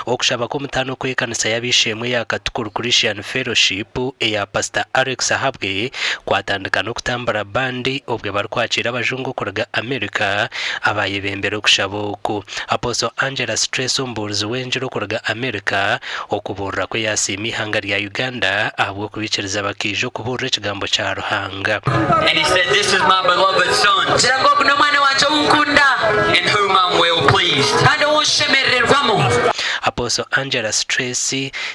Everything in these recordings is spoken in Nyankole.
Okushaba kw'omutaano okw'ekanisa y'ab'eishe-emwe eya Katukuru Christian Fellowship eya Pasita Alex Ahabwe kwatandika n'okutambura bandi obwe barikwakiira abajungu okuruga America abayebembera okushaba oku. Apostle Angela Stress omubuurizi w'engiri okuruga America okubuurira kwe yasiima eihanga rya Uganda ahabw'okubikiriza bakaija okubuurira ekigambo kya Ruhanga. And he said, This is my beloved son. Gira ngu ogu n'omwana wangye ou nkunda. In whom I'm well pleased. Kandi ou nshemerererwamu. Apostle Angela Stress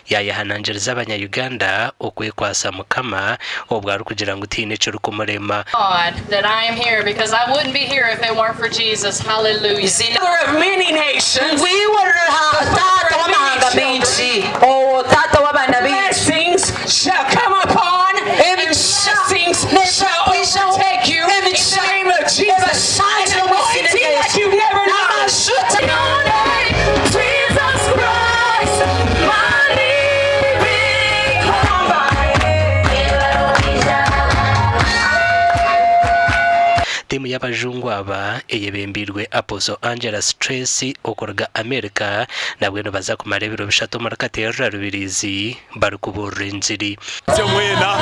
yaayehanangiriza abanya Uganda okwekwatsa Mukama obwo arikugira ngu tihaine ekirikumurema. God that I am here because I wouldn't be here if it weren't for Jesus. Hallelujah. Father of many nations. Ngu iwe ori Taata w'amahanga maingi. Oh, Taata w'abaana baingi. Blessings shall come upon Emigisha neeza kukwijaho. Emigisha ebashangire omu iziina rya Yesu. N'amajuta. Tiimu y'abajungu aba eyebembeirwe Apostle Angela Stress okuruga America nabwe nibaza kumara ebiro bishatu omuri Katerra Rubirizi barikubuurira engiri. Itwe mwena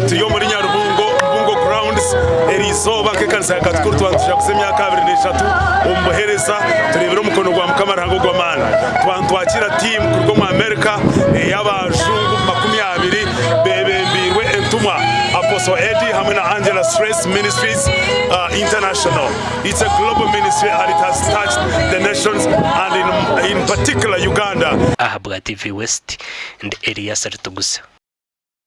turi omuri Nyarubungo, Mbungo Grounds, eriizooba nk'ekanisa ya Katukuru twaba nitujaguza emyaka 23 omu buheereza tureebire omukono gwa Mukama Ruhanga ogw'amaani. Twaba nitwakiira tiimu kuruga omu America ey'abajungu 20 beebembeirwe entumwa Apostle Eddie hamwe na Angela Stress Ministries International. It's a global ministry and it has touched the nations and in, in particular Uganda. Ahabwa TV West, ndi Elias Ritugusa.